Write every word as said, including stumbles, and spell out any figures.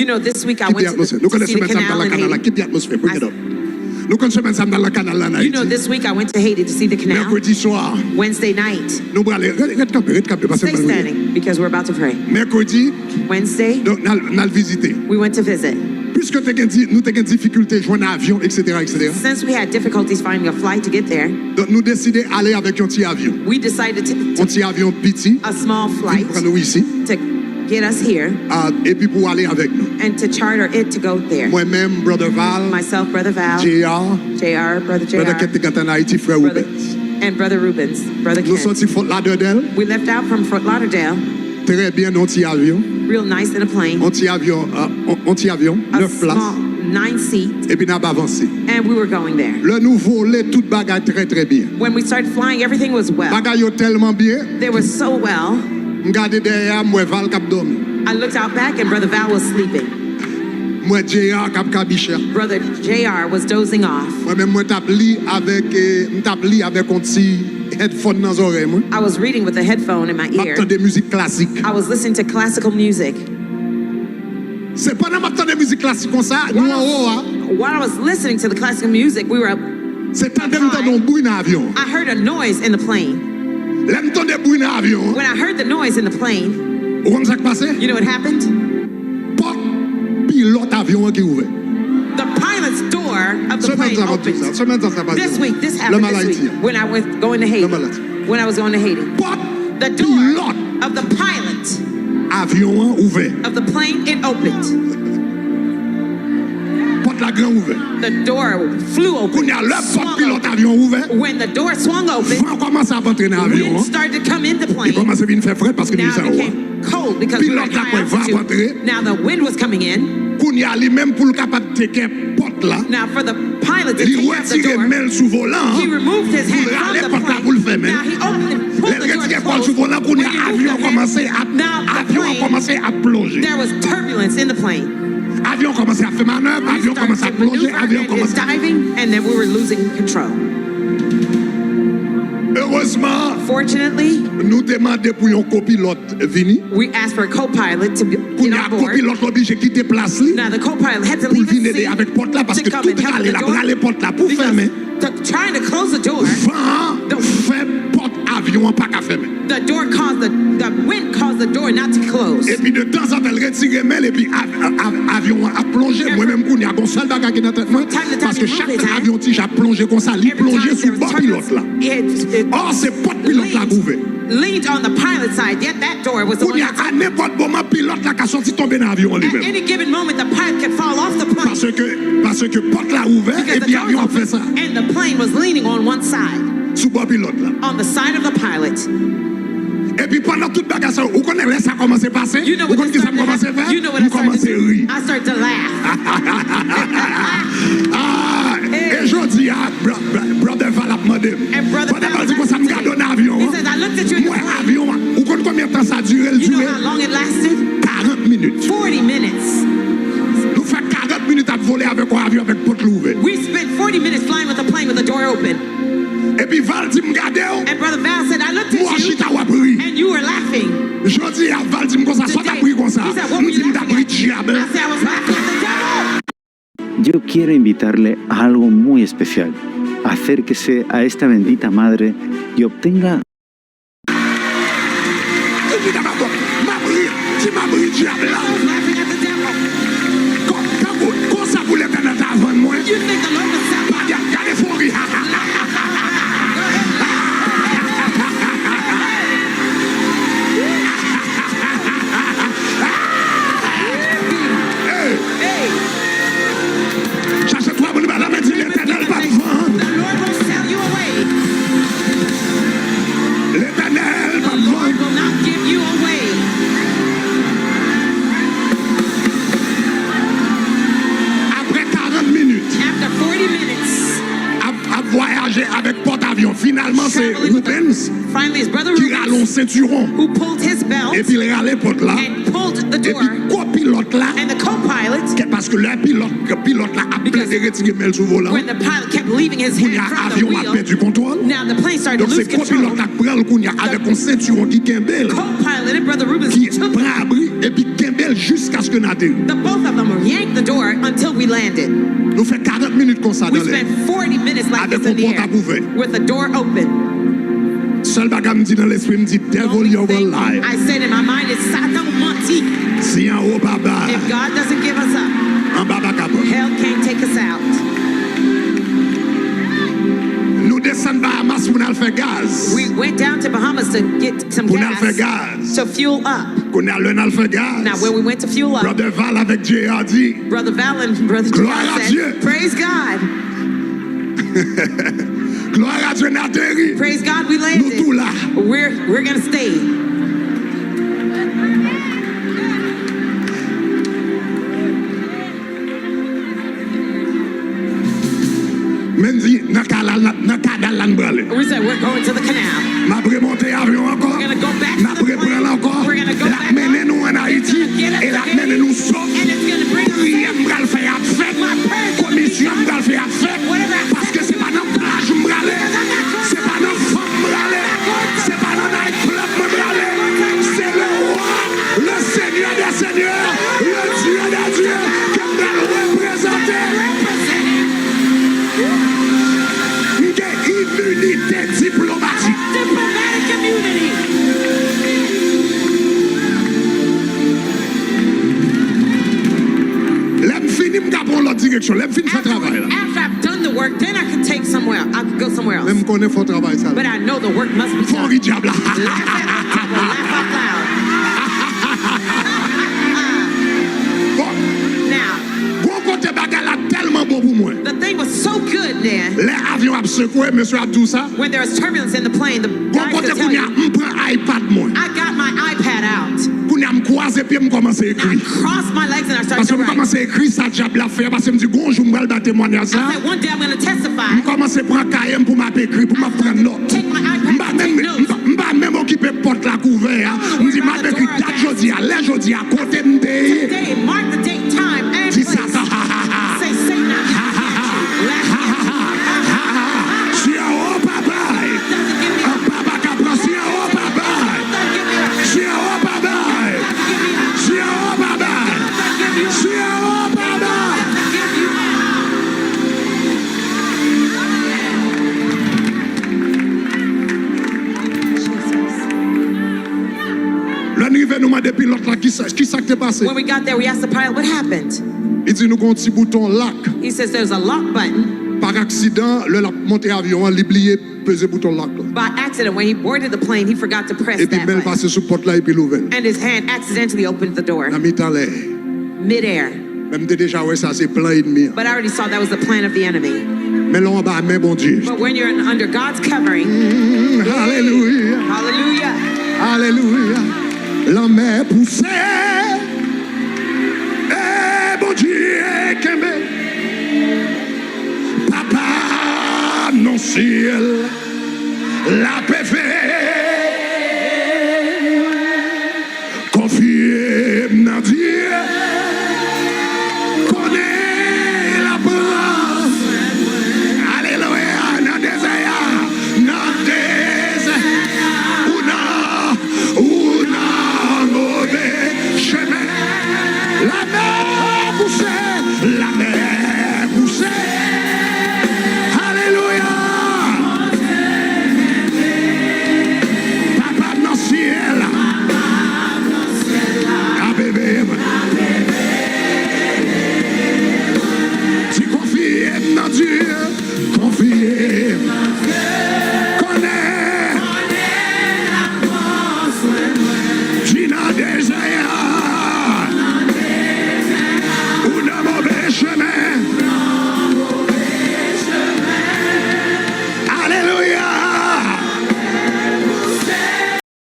You know, this week I went to, the, to see the canal in Haiti. Ki te atmosfè? Bring it up. Nou konn semèn sa m t al nan kanal la an Ayiti. You know, this week I went to Haiti to see the canal. Mèkredi swa. Wednesday night. Nou prale, ret, ret kanpe, ret kanpe, paske Stay standing, because we're about to pray. Mèkredi, Wednesday, donk, n al, n al vizite. We went to visit. Piske te gen di-, nou te gen difikilte jwenn avyon, et cetera, et cetera. Since we had difficulties finding a flight to get there, Donk, nou deside ale avèk yon ti avyon. We decided to, to Yon ti avyon piti. A small flight. Vin pran nou isi. To get us here. Ah, epi pou ale avèk nou. And to charter it to go there. Mwen menm, Brother Val. Myself, Brother Val. J R. J R, Brother J R. Brother Kent te gentan an Ayiti, frè Brother, Rubens. And Brother Rubens, Brother Kent. Nou soti Fort Lauderdale. We left out from Fort Lauderdale. Trè byen, nan yon ti avyon. Real nice in a plane. Yon ti avyon, ah, yon, yon ti avyon, nèf plas. A small nine seat. Epi n ap avanse. And we were going there. Lè nou vole, tout bagay trè, trè byen. When we started flying, everything was well. Bagay yo tèlman byen. They were so well. M gade dèyè a, m wè Val k ap dòmi. I looked out back and Brother Val was sleeping. M wè J R k ap kabiche. Brother J R was dozing off. Mwen menm, mwen t ap li avèk, eh, m t ap li avèk yon ti headphone nan zòrèy mwen. I was reading with a headphone in my ear. M ap tande mizik klasik. I was listening to classical music. Se pandan m ap tande mizik klasik konsa, nou anwo a. While I was listening to the classical music, we were up. Se tande m tande yon bri nan avyon. I heard a noise in the plane. Lè m tande bri nan avyon an. When I heard the noise in the plane, Ou konn sa k pase? You know what happened? Pòt pilòt avyon an ki ouvè. The pilot's door of the plane opened. Semèn sa m ap di w sa. Semèn sa sa pase. This week, this happened this week when I was going to Haiti. Lè m al Ayiti an. When I was going to Haiti. Pòt pilòt avyon an ouvè. The door of the pilot of the plane, it opened. Pòt la gran ouvè. The door flew open. Kounye a, lè pòt pilòt avyon ouvè, when the door swung open, van kòmanse ap antre nan avyon an. Wind started to come in the plane. Li kòmanse vin fè frèt paske nou sa wo a. Now it became cold because we were at high altitude. Pilòt la kwè van ap antre. Now the wind was coming in. Kounye a, li menm pou l kapab teke pòt la. Now for the pilot to take out the door, he removed his hand from the plane. Li retire men l sou volan an pou l rale pòt la pou l fèmen. Now he opened and pulled the door closed. Lè l retire kò l sou volan, kounye a, avyon an kòmanse ap, avyon an kòmanse ap plonje. There was turbulence in the plane. Avyon an kòmanse ap fè manèv, avyon an kòmanse ap plonje, avyon an kòmanse ap diving, and then we were losing control. Erezman, fortunately, nou te mande pou yon kopilòt vini. We asked for a co-pilot to be, get on board. Kounye a, kopilòt la oblije kite plas li pou l vin ede avèk pòt la, paske tout rale l ap rale pòt la pou fèmen. Now the co-pilot had to leave his seat to come and help the door. Van an fè pòt avyon an pa ka fèmen. The door caused the, the wind caused the door not to close. Epi de tanzantan, l retire men l, epi av-, av-, avyon an ap plonje. Mwen menm, kounye a, gon sèl bagay ki nan tèt mwen, paske chak tan avyon ti jan ap plonje konsa, li plonje sou bò pilòt la. Ò, se pòt pilòt la k ouvè. Leaned on the pilot side, yet that door was the one that opened. Kounye a, a nenpòt moman, pilòt la ka soti tonbe nan avyon an li menm. At any given moment, the pilot could fall off the plane. Paske, paske pòt la ouvè, epi avyon an ap fè sa. Because the door was open and the plane was leaning on one side. Sou bò pilòt la. On the side of the pilot. Epi pandan tout bagay sa yo, ou konnen lè sa kòmanse pase, ou konn ki sa m kòmanse fè? You know what I started to do? M kòmanse ri. I started to laugh. Ah, e jodi a, bra-, bra-, Brother Val ap mande m. And Brother Val di konsa, m gade w nan avyon an. He says, "I looked at you in the plane." M wè avyon an. Ou konn konbyen tan sa dire? L dire karant minit. You know how long it lasted? Forty minutes. Nou fè karant minit ap vole avèk yon avyon avèk pòt l ouvè. We spent forty minutes flying with a plane with the door open. Epi Val di m gade w. And Brother Val said, "I looked at you, m wè w chita w ap ri. And you were laughing." Jodi a, Val di m konsa, sa w t ap ri konsa? Today, he said, "What were you laughing at?" M di m t ap ri dyab la. I said, "I was laughing at the devil." Yo quiero invitarle a algo muy especial. Acérquese a esta bendita madre y obtenga Di m ap ri, di m ap ri dyab la. Kon, tankou, konsa pou Letènèl ta vann mwen. Pa gen, gade fon ri. Hey! Chache twa moun ba la men, di, "Letènèl p ap vann." The Lord won't sell you away. Letènèl p ap vann. The Lord will not give you away. Apre karant minit, after forty minutes, ap, ap vwayaje avèk pòt avyon. Finalman, se Rubens ki rale yon sentiwon. Epi l rale pòt la. Epi kopilòt la, paske lè pilòt, pilòt la ap plede retire men l sou volan, kounye a avyon an ap pèdi kontwòl. Donk, se kopilòt la k pran l kounye a avèk yon sentiwon ki kenbe l, ki pran abri, epi kenbe l. jiskaske n ateri. The both of them yanked the door until we landed. Nou fè karant minit konsa We dan lè spent forty minutes like avèk this in yon the pòt k ap air ouvè. With the door open. Sèl bagay m di nan lespri m, m di, "Devil, you're a liar." I said in my mind is, "Satan manti." Si anwo pa bay, if God doesn't give us up, anba pa ka pran. Hell can't take us out. Nou desann Bahamas pou n al fè gaz. We went down to Bahamas to get some gas. Pou n al fè gaz. To fuel up. Kounye a, lè n al fè gaz, Now, when we went to fuel up, Brother Val avèk J R di, Brother Val and Brother J R said, "Praise God." Glwa a Dye, n ateri. Praise God, we landed. Nou tou la. We're, we're gonna stay. Men di, nan kanal, nan kanal la n prale. We said, "We're going to the canal." M ap remonte avyon ankò. We're gonna go back to the plane. N ap repran l ankò. We're gonna go back up. L ap mennen nou ann Ayiti. It's gonna get us again. E l ap mennen nou sot. And it's gonna bring us in. Priyè m pral fè ap fèt. My prayers are gonna be done. Komisyon m pral fè ap fèt. Whatever I said. Paske se pa nan plaj m prale. Because I'm not going to Se pa nan fanm m prale. Se pa nan night club mwen prale. Se le roi, le seigneur des seigneurs, le Dieu des dieux ke m pral reprezante. M gen iminite diplomatik. Diplomatic immunity. Lè m fini, m ka pran lòt direksyon. Lè m fin fè travay la. After I've done the work, then I could take somewhere. I could go somewhere else. Men m konnen fò travay sa. But I know the work must be done. Fò ri dyab la. Laugh at the devil, laugh out loud. Bon. Now, Gon kote bagay la tèlman bon pou mwen. The thing was so good there. Lè avyon ap sekwe, mesye ap di w sa. When there was turbulence in the plane, the guy could tell you. Gon kote kounye a, m pran iPad mwen. I got my iPad out. Kounye a, m kwaze pye m, m kòmanse ekri. And I crossed my legs and I started to write. Paske m kòmanse ekri sa dyab la fè a, paske m di, "Gon jou m pral bay temwayaj sa." I said, "One day I'm gonna testify." M kòmanse pran kaye m pou m ap ekri, pou m ap pran nòt. Take my iPad and take notes. M pa menm, m pa, m pa menm okipe pòt la k ouvè a. M di, "M ap ekri dat jodi a, lè jodi a, kote m te ye." Today, mark the date, time, and place. Di Satan, ha, ha, ha. Say, "Satan, I got you." Laugh at it. Si anwo pa bay, anba pa ka pran. Si anwo pa bay, si anwo pa bay, si anwo pa bay, si anwo pa bay. Lè n rive, nou mande pilòt la, "Kisa, kisa k te pase?" When we got there, we asked the pilot, "What happened?" Li di nou gon ti bouton lock. He says there's a lock button. Pa aksidan, lè l ap monte avyon an, li bliye peze bouton lock la. By accident, when he boarded the plane, he forgot to press that button. Epi men l pase sou pòt la, epi l ouvè l. And his hand accidentally opened the door. Nan mitan lè. Midair. Men m te deja wè sa se plan ènmi an. But I already saw that was the plan of the enemy. Men lè w anba men Bondye. But when you're in, under God's covering, Mm, alelouya. Hallelujah. Alelouya. Lanmè pouse. E Bondye kenbe. Papa nan syèl, l ap veye. Konfye m nan Dye, konnen l ap pran. Alelouya, nan dezè a, nan dezè a, ou nan, ou nan move chemen. Lamè pouse, lamè pouse. Alelouya. Papa m nan syèl la ap veye mwen. Di konfye m nan Dye, konfye m. Konnen Di nan dezè